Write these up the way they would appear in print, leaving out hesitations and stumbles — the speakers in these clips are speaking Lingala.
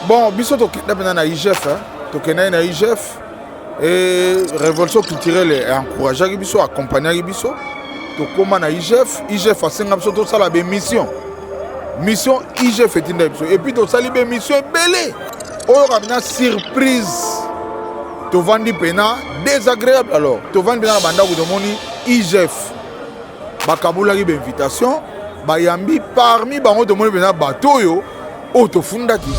Bon, biso tokenda mpenza na IGF, hein? Tokendaki na IGF et révolution culturelle encourageaki biso, accompagnaki biso. Tokóma na IGF, IGF asenga biso tosala baémission. Mission IGF etindaki biso et puis tosali baémission ebele. Oyoka mpenza surprise, tovandi mpena désagréable. Alors tovandi mpenza na bandako, tomoni IGF bakabulaki bainvitation, bayambi parmi bango, tomoni mpenza bato oyo oyo tofundaki.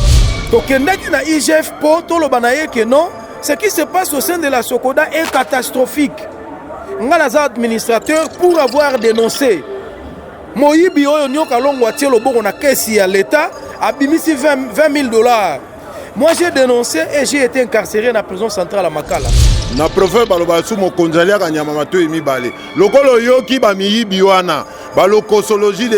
Tokendaki na IGF mpo toloba na ye ke non, ce qui se passe au sein de la SOCODA est catastrophique. Nga naza administrateur. Pour avoir dénoncé moyibi oyo Nyoka Longo atie loboko na kesi ya l'État, abimisi 20 000 $, moi j'ai dénoncé et j'ai été incarcéré na prison centrale à Makala. Na proverbe baloba su mokonzi aliaka nyama matoi mibale. Lokola oyoki bamiyibi wana, balokosologie,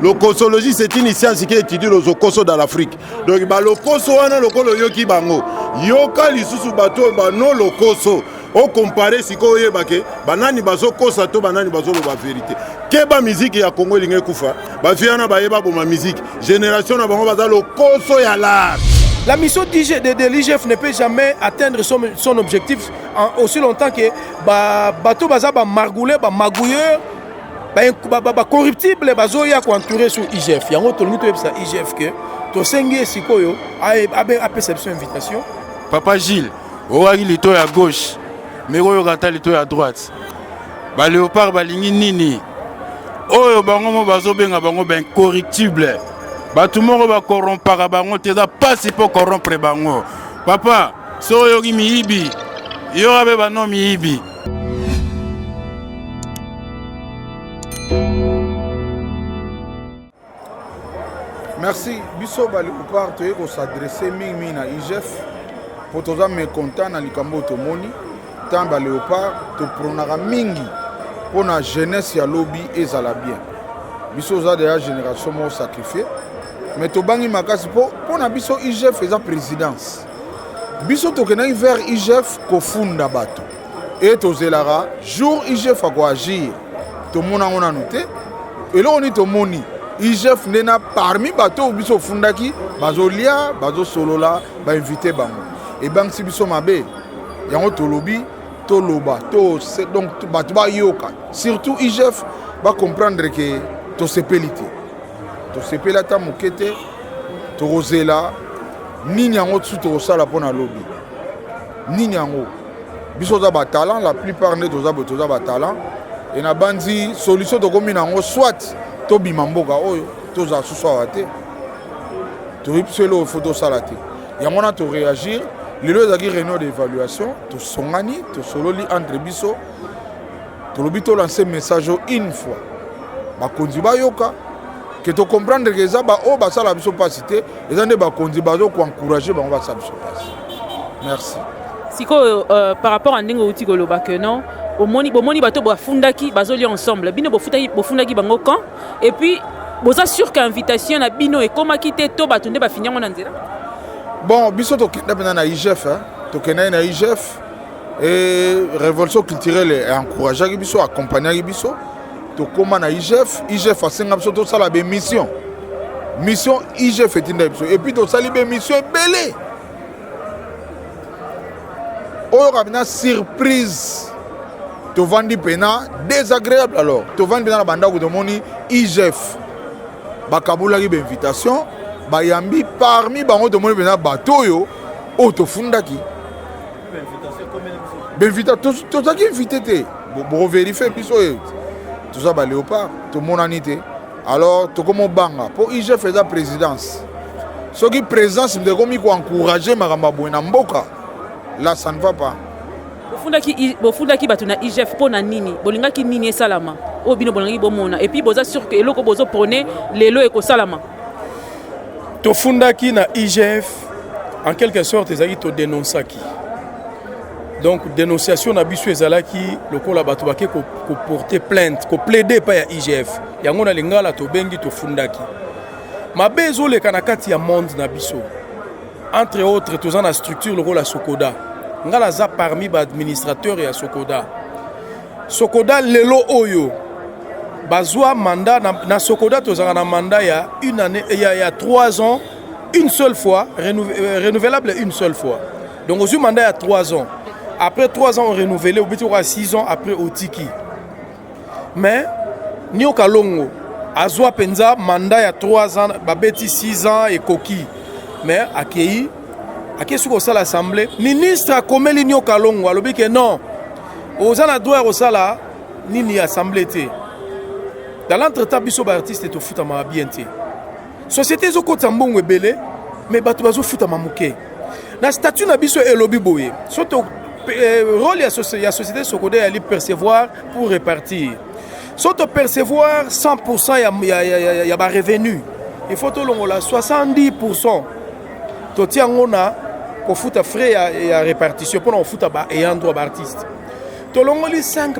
lokosologie, c'est une science qui étudie lozokoso dans l'Afrique. Donc balokoso wana, lokola oyoki bango, yoka lisusu bato oyo bano lokoso, okompare sikoyo, oyebake banani bazokosa to banani bazoloba vérité. Keba, miziki ya Kongo elingi ekufa. Bafie wana bayeba boma miziki, génération na bango baza lokoso ya l'art. La mission de l'IGF ne peut jamais atteindre son objectif aussi longtemps que ba, bato baza ba margoulé, ba magouilleur, ba corruptible bazoya koentourer sur IGF. Yango tolingi toyebisa IGF ke tosengi ye sikoyo apesa biso invitation. Papa Gilles, owaki lito ya gauche, mais oyoka ata lito ya droite. Baléopard balingi nini? Oyo bango mo bazobenga bango baincorruptible, bato moko bakorompaka bango te, eza mpasi mpo corrompre bango. Papa, so oyoki miyibi, yoka mpe bano miyibi. Merci. Biso baléopard toyei kos'adresser mingimingi na IGF mpo toza mécontent na likambo oyo tomoni. Tant baléopard topronaka mingi mpo na jeunesse ya lobi ezala bien. Biso oza deja génération moko sacrifié, mais tobangi makasi mpo na biso IGF eza présidence. Biso tokendaki vers IGF kofunda bato e tozelaka jour IGF akoagir. Tomona yango nanu te. Eloko nini tomoni? IGF nde na parmi bato oyo biso ofundaki bazolia, bazosolola, bainvite bango. Ebangisi biso mabe. Yango tolobi, toloba to donc bato bayoka, surtout IGF bacomprendre ke tosepeli te, tosepeli ata moke te. Tokozela nini yango su tokosala mpo na lobi nini yango? Biso toza batalent, la plupart nde toza boye, toza batalent e na bandi solution tokomi na yango, soit tobima mboka oyo, tozala susu awa te. Toyebi biso eloko fo tosala te. Yango wana toréagir lelo. Ezalaki réunion d'évaluation, tosongani, tosololi entre biso, tolobi tolance message oyo une fois, bakonzi bayoka ke tocomprendre ke eza baoyo basala biso mpasi te, eza nde bakonzi bazokoencourage bango basala biso mpasi. Merci. Sikoyo, par rapport à ndenge outi koloba ke non, omoni, bomoni bato bafundaki bazolia ensemble, bino bofundaki bango quand? Et puis boza sûr ke invitation na bino ekomaki te to bato nde bafini yango na nzela? Bon, biso tokenda mpenza na IGF, hein? Tokendaki na IGF et révolution culturelle encourageaki biso, accompagnaki biso. Tokóma na IGF, IGF asenga biso tosala baémission. Mission IGF etindaki biso et puis tosali baémission ebele. Oyoka mpenza surprise, tovandi mpena désagréable. Alors tovandi mpenza na bandako, tomoni IGF bakabulaki bainvitation, bayambi parmi bango, tomoni mpenza bato oyo oyo tofundaki. Bainvita tozalaki invité te. Bokovérifier, biso oyo toza baléopard tomonani te. Alors tokomi obanga mpo IGF eza présidence. Soki présidence moto ekomi koencourage makambo ya boye na mboka, là ça ne va pas. Bofundaki bato na IGF mpo na nini? Bolingaki nini esalama oyo bino bolingaki bomona? Et puis boza sûr ke eloko bozoprôner lelo ekosalama? Tofundaki na IGF, en quelque sorte ezalaki todénonçaki. Donc dénonciation na biso ezalaki lokola bato bake koporter plainte, koplaider epai ya IGF. Yango na lingala tobengi tofundaki. Mabe ezoleka na kati ya monde na biso, entre autres toza na structure lokola SOCODA. Nga naza parmi baadministrateur ya SOCODA. SOCODA lelo oyo bazwa mandat na SOCODA, tozalaka na mandat ya une année, ya 3 ans. une seule fois, renouvelable une seule fois. Donc ozwi mandat ya 3 ans, après 3 ans orenouvelé, obeti okoka 6 ans, après otiki. Mais Nioka Longo azwa mpenza mandat ya 3 ans, babeti 6 ans ekoki, mais akei, akei soki kosala assemblée, ministre akomeli Nioka Longo, alobi ke non, oza na droit ya kosala nini, assemblée te. Dans l'entretemps, biso baartiste tofutamaka bien te. Société ezokotisa mbongo ebele, mais bato bazofutama moke. Na statut na biso elobi boye: so to rôle ya société Socoda eyali percevoir pour répartir. So topercevoir 100 ya barevenu, il faut tolongola 70, totia yango na kofuta frais ya répartition mpona kofuta baayant droit, baartiste. Tolongoli 5,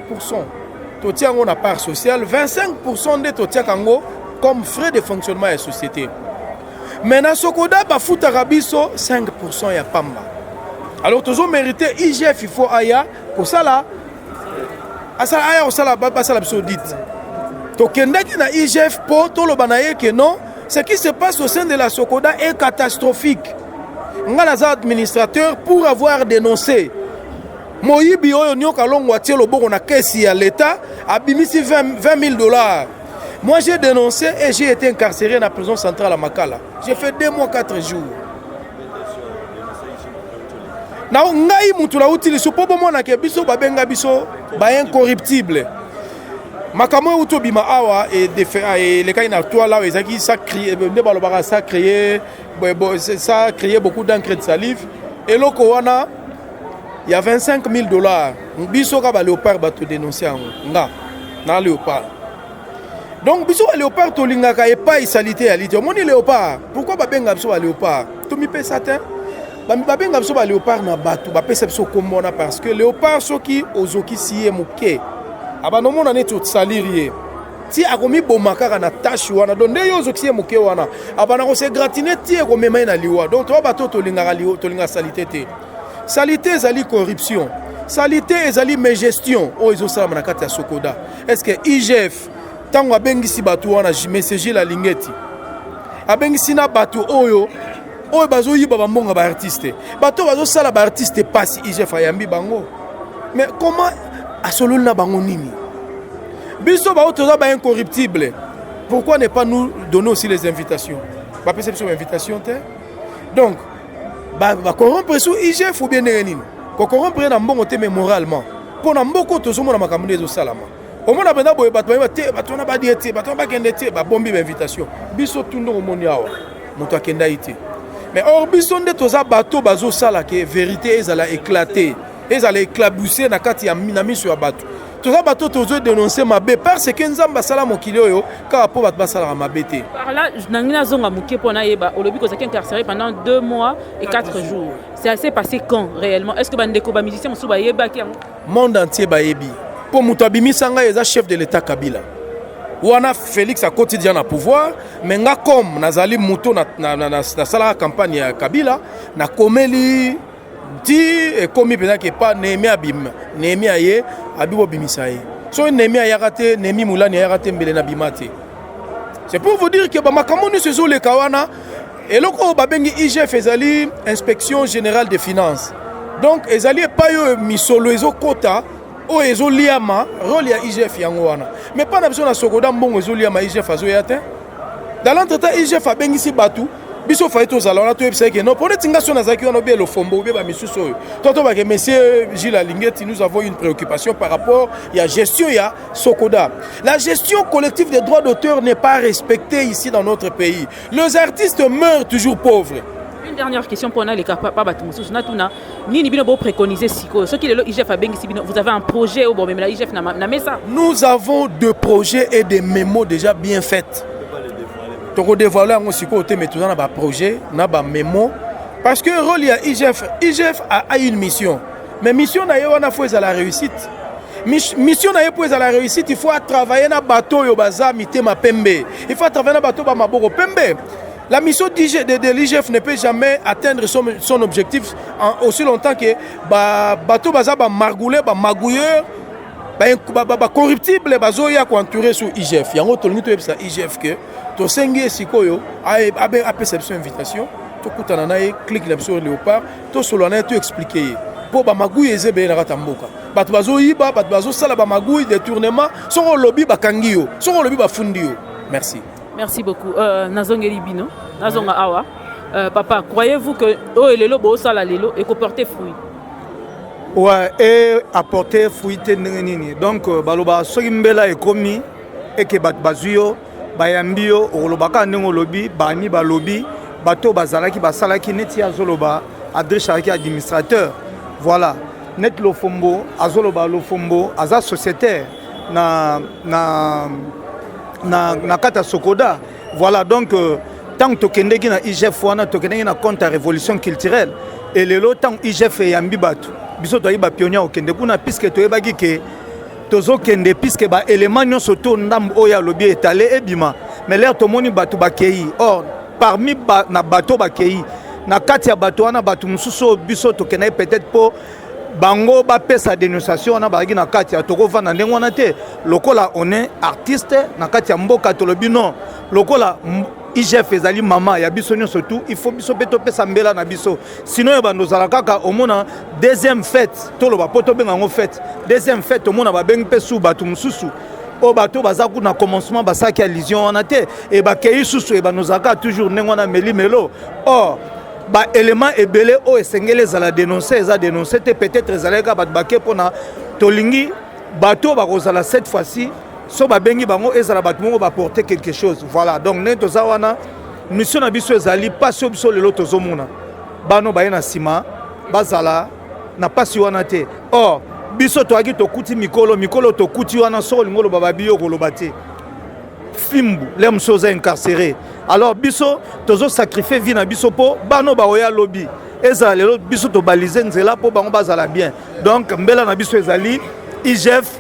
totia yango na part sociale. 25 nde totiaka yango comme frais de fonctionnement ya société. Mais na Socoda bafutaka biso 5 ya pamba. Alors tozomérite IGF, il faut aya kosala, asala, aya kosala, basala biso audit. Tokendaki na IGF mpo toloba na ye ke non, ce qui se passe au sein de la Socoda est catastrophique. Nga naza administrateur, pour avoir dénoncé moyibi oyo Nioka Longo atie loboko na kesi ya l'État, abimisi 20 000 $. Moi, j'ai dénoncé et j'ai été incarcéré na prison centrale à Makala. J'ai fait 2 mois 4 jours. Na ngai mutu nauti lisu mpo bomonake biso babenga biso baincorruptible. Makambo oyo euti obima awa, elekaki na toile awa, ezalaki nde balobaka ça créé beaucoup d'encre de salive. Eloko wana ya 25 000 $, biso ka baléopard bato dénonce yango. Nga na léopard, donc biso baléopard tolingaka epai saleté yali te. Omoni léopard, pourquoi babenga biso baléopard? Tomipesa te, babenga biso baléopard na bato bapesa biso kombo wana, parce que léopard, soki ozokisi ye moke, abanda omona neti osaliri ye, ti akomiboma kaka na tashe wana. Donc nde yo ozokisi ye moke wana, abanda kose gratiner ti ekomema ye na liwa. Donc toa bato tolingaka, tolingaka saleté te. Saleté ezali corruption, saleté ezali mégestion oyo ezosalama na kati ya Socoda. Est ce que IGF, ntango abengisi bato wana, monsieur Gilles Alingeti abengisi na bato oyo bazoyiba bambongo baartiste, bato oyo bazosala baartiste pasi, IGF ayambi bango, mais comment asololi na bango nini? Biso bao toza baincorruptible, pourquoi ne pas nous donner aussi les invitations? Bapesa biso bainvitation te. Donc bacorrompre so IGF ou bien ndenge nini? Kocorrompre na mbongo te, mais moralement, mpo na mboka tozomona makambo nde ezosalama. Omona mpenza boye, bato bayeba te, bato wana badie te, bato wana bakende te, babombi bainvitation. Biso tu ndenge omoni awa, moto akendai te. Mais or biso nde toza bato bazosala ke vérité ezala éclaté, ezala éclaboussé na kati ya na miso ya bato. Toza bato tozodénonce mabe, parce que Nzambe asala mokili oyo kaka mpo bato basalaka mabe te. Par là, nangi nazonga moke mpo nayeba. Olobi kozalaki incarcéré pendant 2 mois et 4 jours. C'est s'est passé quand réellement? Est ce que bandeko bamusicien mosusu bayebaki yango? Monde entier bayebi, mpo moto abimisa ngai eza chef de l'État Kabila. Wana Félix akoti dia na pouvoir, mais nga comme nazali moto nasalaka campagne ya Kabila, nakomeli ti ekomi mpenza ke pa Nehemi abima. Nehemi aye, abi bobimisa ye. Soki Nehemi ayaka te, Nehemi Molani ayaka te, mbele nabima te. C'est pour vous dire ke bamakambo nyonso ezoleka wana, eloko oyo babengi IGF ezali Inspection générale des finances. Donc ezali epai oyo misolo ezokɔta, oyo ezoliama. Rôle ya IGF yango wana. Mais mpa na biso na Socoda, mbongo ezoliama, IGF azoya te. Dans l'entretemps, IGF abengisi bato, biso faye tozala wana, toyebisa ke non, mpo neti nga so nazalaki wana, obie Lofombo, obie bamisusu oyo to tobake: monsieur Gilles Alingeti, nous avons une préoccupation par rapport ya gestion ya Socoda. La gestion collective des droits d'auteur n'est pas respectée ici dans notre pays. Les artistes meurent toujours pauvres. Une dernière question mpo naleka pa bato mosusu. Natuna nini bino bopréconiser sikoyo soki lelo IGF abengisi bino? Vous avez un projet oyo bomemela IGF na mesa? Nous avons deux projets et des mémos déjà bien faits. Tokodévoile yango sikoyo te, mais toza na baprojet na bamémo, parce que rôle ya IGF, IGF a une mission, mais mission na ye wana faut ezala réussite. Mission na ye, mpo ezala réussite, il faut atravailler na bato oyo baza mitema pembe, il faut atravailler na bato bamaboko pembe. La mission de l'IGF ne peut jamais atteindre son objectif aussi longtemps que ba, bato baza bamargoulé, bamagouilleur, bacorruptible bazoya koentourer sur IGF. Yango tolingi toyebisa IGF ke tosengi ye sikoyo apesa biso invitation. Tokutana na ye, clique na biso Léopard, tosolola na ye, toexpliquer ye mpo bamagouille eza ebele na kati ya mboka. Bato bazoyiba, bato bazosala bamagouille, détournement. Soki olobi, bakangi yo. Soki olobi, bafundi yo. Merci. Merci beaucoup. Nazongeli bino, nazonga awa. Papa, croyez-vous que oyo lelo bosala lelo ekoporter fruit? Ouais, e apporter fruit te. Ndenge nini? Donc baloba soki mbela ekomi eke bato bazwi yo, bayambi yo, okoloba kaka ndenge olobi. Bami balobi bato bazalaki, basalaki neti azoloba Adriche azalaki administrateur, voilà. Neti Lofombo azoloba, Lofombo aza sociétaire na kati ya Sokoda, voilà. Donc ntango tokendeki na IGF wana, tokendeki na compte ya révolution culturelle. E lelo ntango IGF eyambi bato, biso toyaki bapionnier kokende kuna, puisque toyebaki ke tozokende, puisque baélément nyonso to ndambo oyo alobi etale ebima. Mais l'heure tomoni bato bakei, or parmi ba, na bato bakei na kati ya bato wana, bato mosusu oyo biso tokendaki peut-être mpo bango bapesa dénonciation wana, bazalaki na kati ya. Tokovanda ndenge wana te. Lokola on est artiste na kati ya mboka, tolobi non, lokola IGF ezali mama ya biso nyonso tu, il faut biso mpe topesa mbela na biso. Sinon oyo bando ozala kaka omona deuxième fête, toloba mpo tobenga yango fête, deuxième fête, omona babengi mpe su bato mosusu oyo bato baza kuna commencement, basalaki allusion wana te, e bakei susu, e bando ozalaka toujours ndenge wana, meli melo. Or baélément ebele oyo esengeli ezala dénoncé, eza dénoncé te. Peut-être ezalaki kaka bato bake mpona tolingi bato oyo bakozala cette fois-ci, so babengi bango, ezala bato moko baporter quelque chose, voilà. Donc ndenge toza wana, mission na biso ezali mpasi oyo biso lelo tozomona, bano baye na nsima bazala na mpasi wana te. Or biso toyaki, tokuti mikolo mikolo, tokuti wana. Soki olingi oloba, babi yo koloba te, fimbu le mosusu, oza incarcéré. Alors biso tozosacrifier vie na biso mpo bano baoya lobi ezala. Lelo biso tobaliser nzela mpo bango bazala bien. Donc mbela na biso ezali IGF,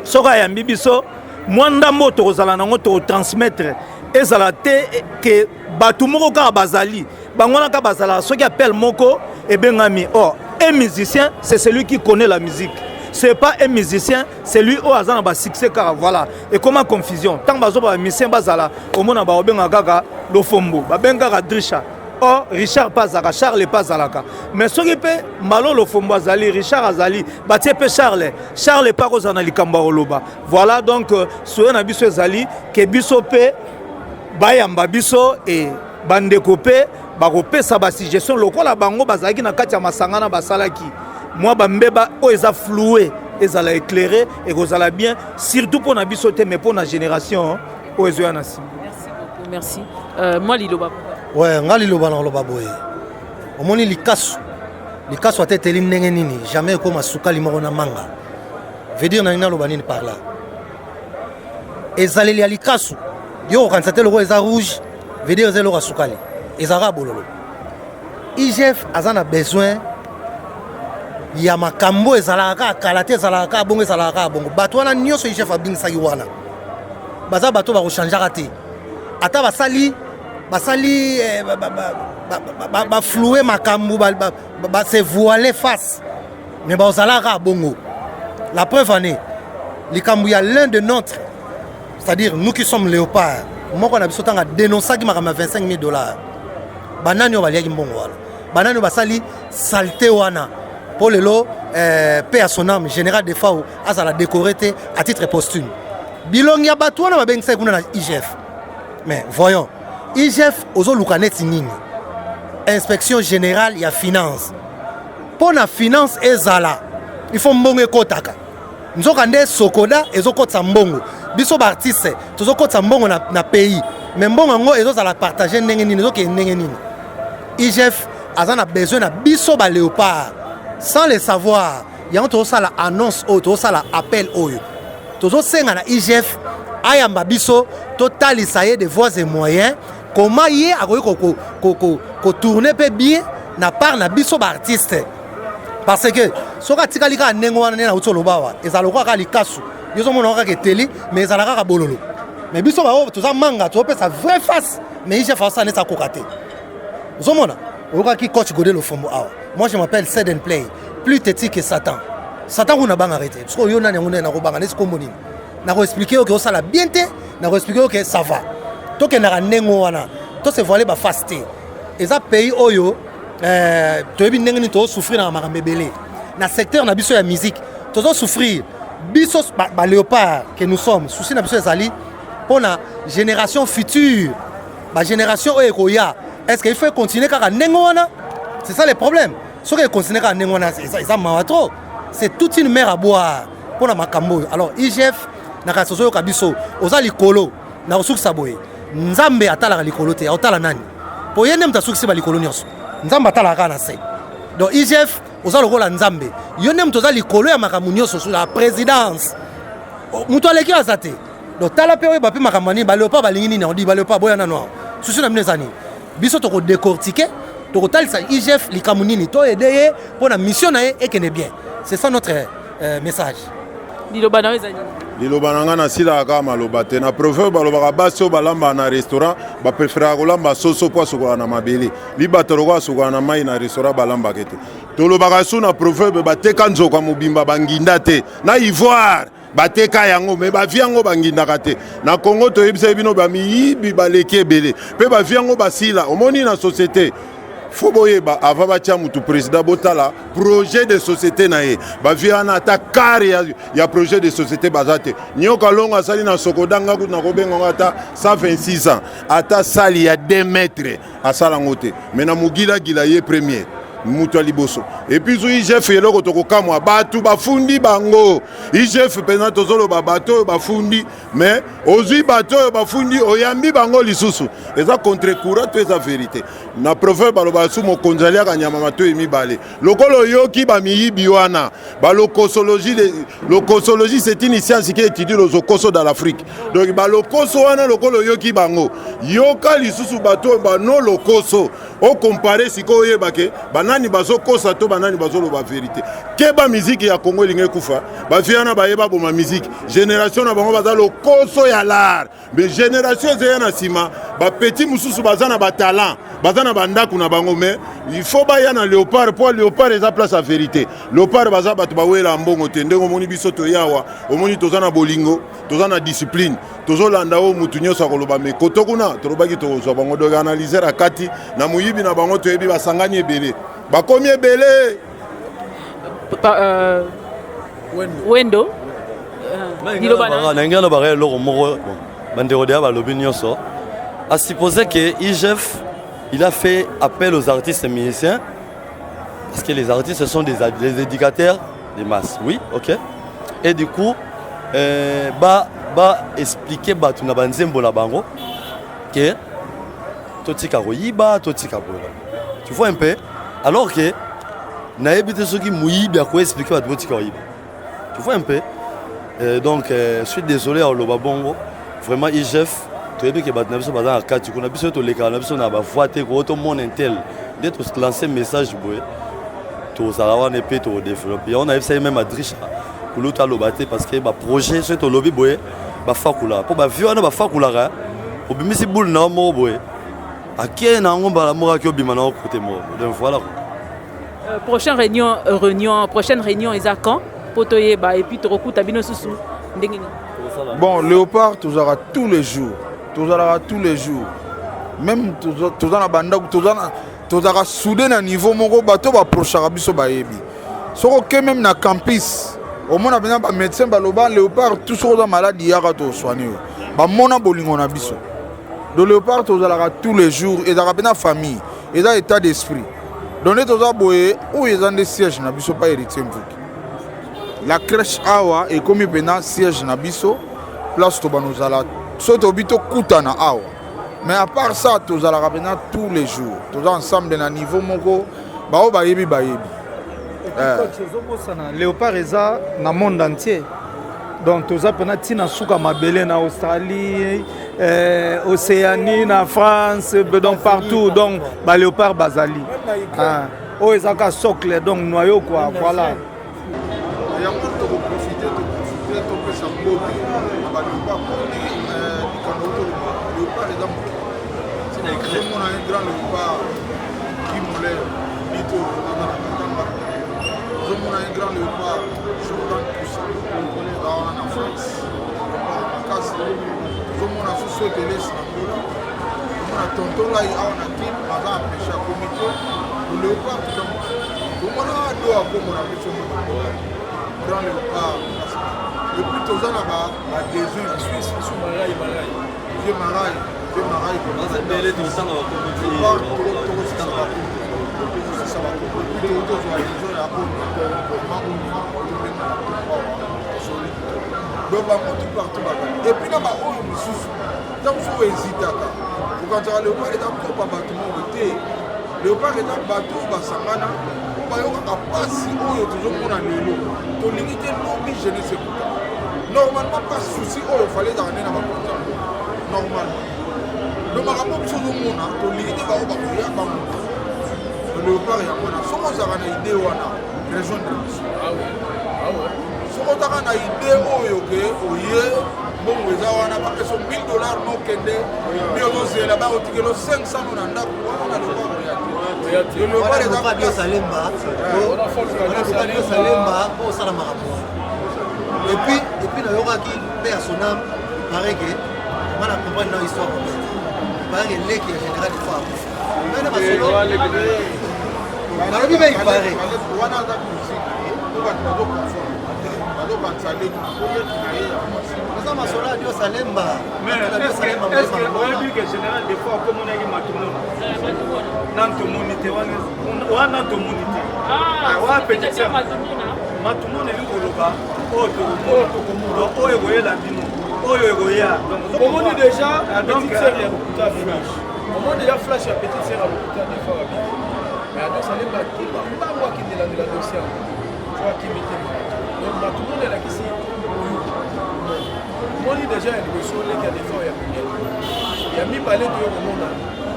soki ayambi biso, mwa ndambo oyo tokozala nango, tokotransmettre. Ezala te ke bato moko kaka bazali bango wana kaka bazalaka. Soki appel moko ebengami, or un musicien, c'est celui qui connaît la musique, c'est pas un musicien c'est lui oyo aza na basuccès kaka, voilà. Ekoma confusion. Ntango bazoba bamusicien bazala, omona baobengaka kaka Lofombo, babengi kaka Drisha. Or Richard mpe azalaka, Charles mpe azalaka. Mais soki mpe mbalo Lofombo azali, Richard azali, batie mpe Charles, Charles mpe akozala na likambo ya koloba, voilà. Donc soye na biso ezali ke biso mpe bayamba biso, e bandeko mpe bakopesa basuggestion lokola bango bazalaki na kati ya masanga na basalaki mwa bambeba oyo eza floue, ezala éclairé, ekozala bien, surtout mpo na biso te, mais mpo na génération oyo ezoya na nsima. Merci beaucoup, merci. Moi liloba. Ouais, nga liloba na koloba boye: omoni likasu, likasu ata eteli ndenge nini, jamais ekóma sukali moko na manga. Veut dire nalingi naloba nini par là? Ezaleli ya likasu, yo kokanisa te lokola eza rouge, veut dire eza eloko ya sukali, ezalaka bololo. IGF aza na besoin ya makambo ezalaka kaka kala te, ezalaka kaka bongo, ezalaka kaka bongo. Bato wana nyonso IGF abingisaki wana, baza bato bakochangeaka te. Ata basali basali eh, baflouer makambo, base voiler face, mais bazalaka kaka bongo. La preuve en est, likambo ya l'un de notre, c'est-à-dire nous qui sommes léopard, moko na biso, ntango adénonçaki makambo ya 25 000 $, banani oyo baliaki mbongo wana? Banani oyo basali saleté wana mpo lelo paix à son âme, général Defao azala décoré te à titre posthume? Bilongi ya bato wana babengisaki kuna na IGF. Mais voyons, IGF ozoluka neti nini? Inspection générale ya finance. Mpo na finance ezala, il faut mbongo ekɔtaka. Nzoka nde Sokoda ezokɔtisa mbongo, biso baartiste tozokɔtisa mbongo na pays, mais mbongo yango ezozala partage ndenge nini? Ezokende ndenge nini? IGF aza na besoin na biso baléopard sans le savoir. Yango tozosala annonce oyo, tozosala appel oyo, tozosenga na IGF ayamba biso, totalisa ye de voies et moyens comment ye akoki kotourner mpe bien na part na biso baartiste. Parce que soki atikali kaka ndenge wana, nde nauti oloba awa, ezala lokola kaka likasu, yo ozomona kaka eteli, mais ezala kaka bololo. Mais biso baoyo toza manga, tozopesa vraie face, mais IGF asala neti akoka te. Ozomona, oyokaki coach Godé Lofombo awa: "Moi, je m'appelle Seden Play, plus têtu que Satan." Satan kuna abangaka te. Soki oyo nani yango nde nakobanga neti kombo nini? Nakoexpliquer yo ke osala bien te, nakoexpliquer yo ke ça va. Tokendaka ndenge wana, tose voiler baface te. Eza pays oyo toyebi ndenge nini tozosouffrir na makambo ebele na secteur na biso ya musique. Tozosouffrir biso baléopard que nous sommes. Souci na biso ezali mpona génération future, bagénération oyo ekoya. Est ce que il faut continuer kaka ndenge wana? C'est ça le problème. Soki econtinue kaka ndenge wana, eza mawa trop. C'est toute une mer à boire mpona makambo oyo. Alors IGF, na kasi ozoyoka biso, oza likolo na kosukisa boye. Nzambe atalaka likolo te, aotala nani? Po ye nde moto asukisi balikolo nyonso. Nzambe atalaka kaka na se. Donc IGF, oza lokola Nzambe, yo nde moto oza likolo ya makambo nyonso sur la présidence. Moto aleki aza te. Donc tala mpe oyeba mpe makambo nini baléopard balingi nini. Odi baléopard boya nano awa. Souci na bino eza nini? Biso tokodécortiquer, tokotalisa IGF likambo nini, toaider ye mpo na mission na ye ekende bien. C'est ça notre message. Liloba na yo eza nini? Liloba na ngai, nasilaka kaka maloba te. Na proverbe balobaka, basi oyo balambaka na restaurant bapréféraka kolamba soso mpo asokolaka na mabele. Libata lokola asokolaka na mai na restaurant, balambaka te. Tolobaka su na proverbe, bateka nzoka mobimba, banginda te. Na ivoire bateka yango, mais bavieux yango bangindaka te. Na Congo, toyebisaki bino, bamiyibi baleki ebele mpe bavieux yango basila. Omoni, na société faut boyeba, avant batia mutu président, botala projet de société na ye. Bavieux wana, ata quart ya projet de société baza te. Nyoka Longo asali na SOCODA, nga kutu nakobenga yango ata 126 ans, ata sali ya 2 mètre asala yango te. Mais na mogilagila, ye premier moto ya liboso. Et puis so IGF, eloko tokokamwa, bato bafundi bango. IGF mpenza, tozoloba bato oyo bafundi, mais ozwi bato oyo bafundi, oyambi bango lisusu, eza contre courant to eza vérité. Na proverbe balobaka su, mokonzi aliaka nyama matoi mibale. Lokola oyoki bamiyibi wana, balokosologie. Lokosologie, c'est une science qui étudie lozokoso dans l'Afrique. Donc balokoso wana, lokola oyoki bango, yoka lisusu bato oyo bano lokoso, ocomparer sikoyo, oyebake banani bazokosa to banani bazoloba vérité. Keba, miziki ya Kongo elingi ekufa. Bavieux wana bayeba boma miziki. Génération na bango baza lokoso ya l'art, mais génération ezoya na nsima, bapetits mosusu baza na batalent, baza na bandako na bango, mais il faut baya na Léopard, mpo Léopard eza place ya vérité. Léopard baza bato bawela mbongo te. Ndenge omoni biso toyawa, omoni toza na bolingo, toza na discipline, tozolanda oyo mutu nyonso akoloba. Mais koto kuna tolobaki tokozwa bango. Donc analyser akati na moyibi na bango, toyebi basangani ebele, bakomi ebele. Wendo, liloba na ngai, alobaka eloko moko. Bandeko deya balobi nyonso. À supposer que IGF, il a fait appel aux artistes et musiciens parce que les artistes sont des éducateurs des masses, oui, ok. Et du coup ba expliquer bato na banzembo na bango ke totika koyiba, totika boye, tu vois un peu. Alors que nayebi te soki moyibi akoexpliquer bato botika koyiba, tu vois un peu. Donc je suis désolé ya koloba bongo. Vraiment, IGF, toyebi ke bato na biso baza na kati kuna. Biso tolekaka na biso na bavoi te, koo tomona intel nde tolance message boye, tozala wana mpe todéveloppe yango. Nayebisaki même Adrisha kulutu aloba te, parce que baprojet soki tolobi boye, bafakulaka mpo bavieux wana bafakulaka. Obimisi boule na yo moko boye, akei na yango mbala moko, aki obima na yango kote moko. Donc voilà. Prochaine réunion eza quand po toyeba? Et puis tokokuta bino susu ndenge nini? Bon, Léopard tozalaka tous les jours, tozalaka tous les jours. Même toza na bandako, tozalaka soudé na niveau moko. Bato baapprochaka biso, bayebi. Soki oke même na campus, omona mpenza bamédecin baloba Léopard tout. Soki oza malade, yaka tosoigne yo. Bamona bolingo na biso. Donc Léopard tozalaka tous les jours, ezalaka mpenza famille, eza état d'esprit. Donc nde toza boye, oyo eza nde siège na biso pa Héritier Mvuki, la crèche. Awa ekomi mpenza siège na biso, place tobanda ozala. So tobi tokutana awa, mais à part ça tozalaka mpenza tous les jours, toza ensemble na niveau moko. Bao bayebi, bayebi. Ozobosana, Léopard eza na monde entier. Donc toza mpena ntina suka mabele, na Australie, Océanie, na France, donc partout. Donc baléopard bazali. Ah, oyo eza ka socle, donc noyau quoi, voilà. Yango tokoprofite, toprofite topesa mbote na baléopard mponi likambo toloba. Léopard eza moto, ozomona un grand léopard Gimoler Bito aza na Katanga, ozomona un grand léopard Jordan Kusa aza wana na France, léopard makasi. Tozomona susu etelesi na Ngola, ozomona tonton Lai awa na Kim, aza empêché. Léopard tomona do akomona biso moko grand léopard. Et puis toza na badesir Suisse, marai marai, vieux marai, vieux marai. Ebele totanga. Tokosisa bakombo, tozwa lizo ya oyo tosoli. Donc bango tout partout bazali. Et puis na baoyo mosusu, ntango mosusu oyo ezitaka kokanzaka léopard eza kopa bato moko te. Léopard eza bato oyo basangana, oyo bayokaka mpasi oyo tozomona lelo. Tolingi te lobi jeunesse ekuta. Normalement pas souci oyo fale ezalaka nde na bakonzi yango. Normalement donc makambo biso ozomona, tolingi te bango bakoya bango. Léopard yango wana. Soki ozalaka na idée wana, rejoindre biso. Soki ozalaka na idée oyo ke oye, mbongo eza wana, bapesa 1000 $ nokende bi ozozela bakotikelo 500 no na ndako wana, na léopard oya te. Léopard eza Biosalemba, Biosalemba mpo osala makambo wana. Et puis nayokaki mpe ya sonam, paraît que nga na comprendre na histoire complète, paraît que leki ya général Defao akufi mene masolo nalobi mpe il paraît. Wana aza musique po bato bazoconfondre, bazokanisa leki po leki na ye ya mwasi. Eza masolo ya Diosalemba. Oyebi ke général Defao akomonaki Matumona na tomoni te wana, tomoni te wana petite sœur. Matumona elingi koloba oyo tokomona, oyo ekoyela bino, oyo ekoya. Omoni déjà petite sœur ya lokuta flash, omoni déjà flash ya petite sœur ya lokuta Defao abiki, mais adosalemba akima mbango, akendelandela dossier yango fo akimi te. Donc Matumona elakisi oyo omoni déjà ya liboso, leki ya Defao ya monene. Ya mibale, toyo komona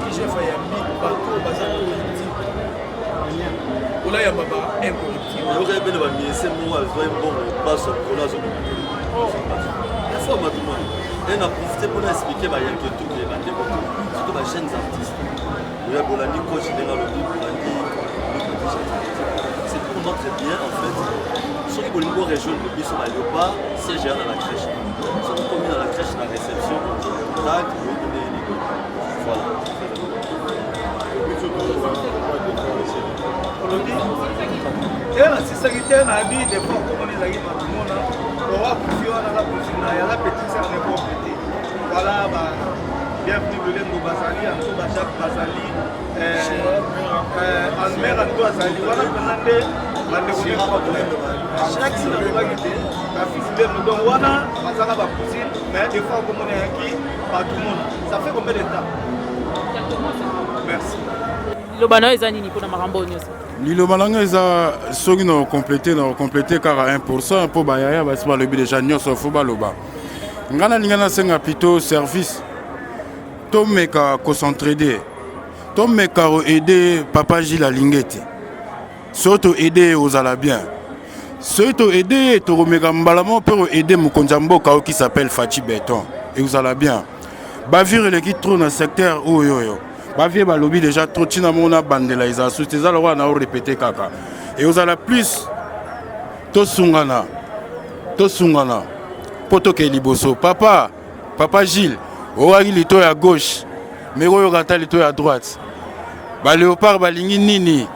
IGF ayambi bato oyo baza corruptible, olayamba ba incorruptible. Oyokaki mpe na bamiese moko azwai mbongo baso likolo, azobima te fois Matumona. E na profite mpona expliquer bayanke tuke bandeko, surtout bajeunes artistes oya bolandi coach ndenge alobi, bolandi. C'est pour notre bien en fait. Soki bolingi borejoindre biso baléopard, siège ya na la crèche. Soki okomi na la crèche, na réception, contact, oyebi ndenge nini. Voilà. Olobi te, nasisaki te. Nayebi Defao akomona ezalaki Matumona oyo akufi wana, aza cousine na ye, aza petite sœur n'importe te. Voilà, ba Bienvenu Lolengo bazali anto, ba Jacques bazali, Almer anto azali wana mpenza nde bandeko nalobaki te, bafils Lembo. Donc wana bazaka bacousine, mais Defao akomona eyaki Matumona. Ça fait combien de temps? Merci. Liloba na yo eza nini mpona makambo oyo nyonso? Liloba na ngai eza, soki na complete, na complete kaka 1 % mpo bayaya basi balobi déjà nyonso fo baloba. Ngai nalinga nasenga plutôt service, tomeka kocentraider, tomeka koaider papa Gilles. Alingi ete soki toaider ye, ozala bien. Soki toaider ye, tokomeka mbala moko mpe koaider mokonzi ya mboka oyo qui s'appelle Fatshi Béton, ekozala bien. Bavire eleki trop na secteur oyo oyo bavie balobi déjà trop. Ntina moko na bandela ezala susi te, eza lokola na orépéter kaka. Ekozala plus tosungana, tosungana mpo tokee liboso. Papa, papa Gilles, oyokaki lito ya gauche, me koyoka ata lito ya droite. Baléopard balingi nini?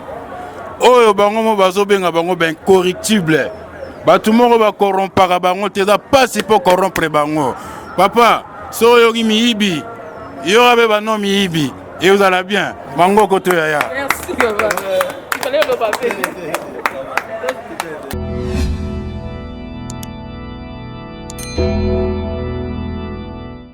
Oyo bango mo bazobenga bango baincorruptible, bato moko bakorrompaka bango te, eza mpasi mpo corrompre bango. Papa, so oyoki miyibi, yoka mpe bano miyibi, ekozala bien. Mangoko to yaya. Merci papa. Il fallait oloba mpe.